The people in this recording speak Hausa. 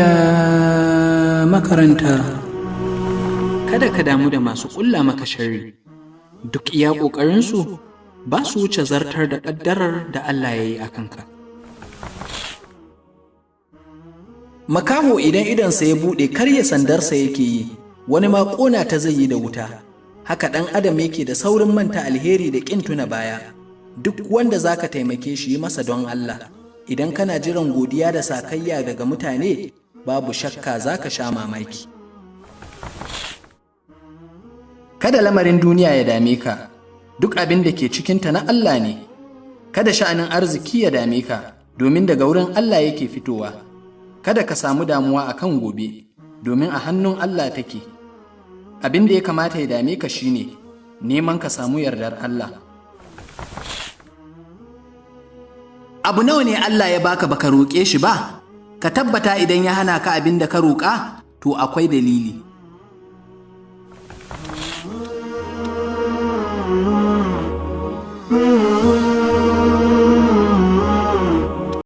Duniya makaranta. Kada ka damu da masu ƙulla maka sharri, duk iya ƙoƙarinsu ba su wuce zartar da ƙaddarar da Allah ya yi a kanka. Makaho idan idonsa ya buɗe karya sandarsa yake yi, wani ma ƙona ta zai yi da wuta. Haka ɗan adam yake da saurin manta alheri da ƙin tuna baya. Duk wanda za ka taimake shi yi masa don Allah. Idan kana jiran godiya da sakayya daga mutane, babu shakka za ka sha mamaki. Kada lamarin duniya ya dame ka, duk abin da ke cikinta na Allah ne. Kada sha'anin arziki ya dame ka, domin daga wurin Allah yake fitowa. Kada ka samu damuwa a kan gobe, domin a hannun Allah take. Abin da ya kamata ya dame ka shine neman ka samu yardar Allah. Abu nawa ne Allah ya baka baka roƙe shi ba? Ka tabbata idan ya hana ka abin da ka roƙa, to akwai dalili.